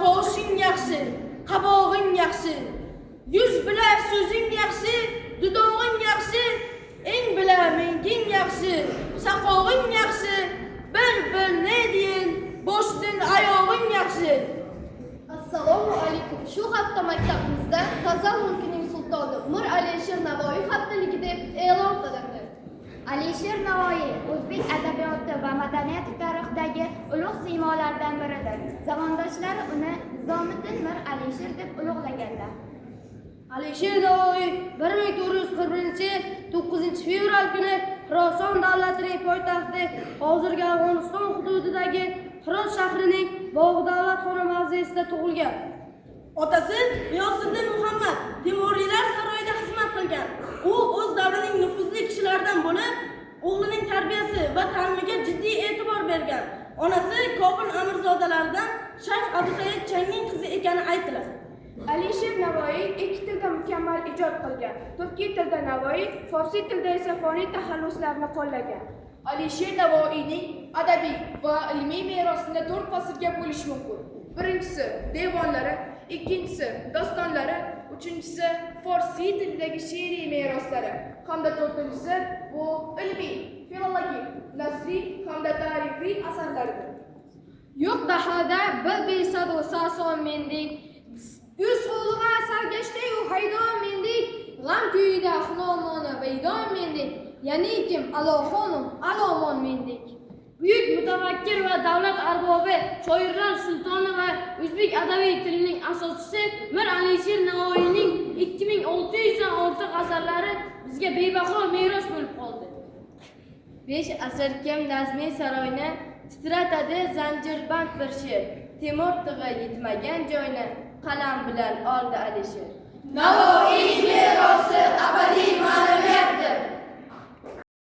Qoshing yaxshi, qabog'ing yaxshi, yuz bila so'zing yaxshi, dudog'ing yaxshi, eng bila menging yaxshi, saqog'ing yaxshi, bir bir ne deyin, boshdan oyog'ing yaxshi. Assalomu alaykum. Shu hafta maktabimizda G'azal mulkining sultoni Mir Alisher Navoiy haftaligi deb e'lon qilindi. Alisher Navoiy o'zbek adabiyoti va madaniyati tarixidagi ulug' siymolardan biridir. Zamondoshlari uni Nizomiddin Mir Alisher deb ulug'laganlar. Alisher Navoiy 1441 9 fevral kuni Xuroson davlatining poytaxti, hozirgi Afg'oniston hududidagi Hirot shahrining Bog'i Davlatxona mavzesida tug'ilgan. Otasi G'iyosiddin Muhammad Temuriylar saroyida xizmat qilgan. U o'z davrining nufuzli kishilaridan bo'lib, o'g'lining tarbiyasi va ta'limiga jiddiy e'tibor bergan. Onasi Kobul amirzodalaridan Shayx Abu Said Changning qizi ekani aytiladi. Alisher Navoiy ikki tilda mukammal ijod qilgan. Turkiy tilda Navoiy, forsiy tilda esa Foniy taxalluslarini qo'llagan. Alisher Navoiyning adabiy va ilmiy merosini to'rt faslga bo'lish mumkin. Birinchisi devonlari, ikkinchisi dostonlari, uchinchisi forsiy tilidagi she'riy meroslari hamda to'rtinchisi bu ilmiy, filologik, nasriy hamda tarixiy asarlaridir. Yo'q dahoda bir besadu sason mendik. O'z qo'liga sargashtayu haydon mendik. G'am kuyida xunomoni vaydon mendik. Ya'ni kim aloxonum alomon mendik. Buyuk mutafakkir va davlat arbobi, shoirlar sultoni va o'zbek adabiy tilining asoschisi Mir Alisher Navoiyning 2600 dan ortiq asarlari bizga bebaho meros bo'lib qoldi. 5 asr kim nazmiy saroyni titratadi zanjirband bir she'r. Temur tig'i yetmagan joyni qalam bilan oldi Alisher. Navoiy.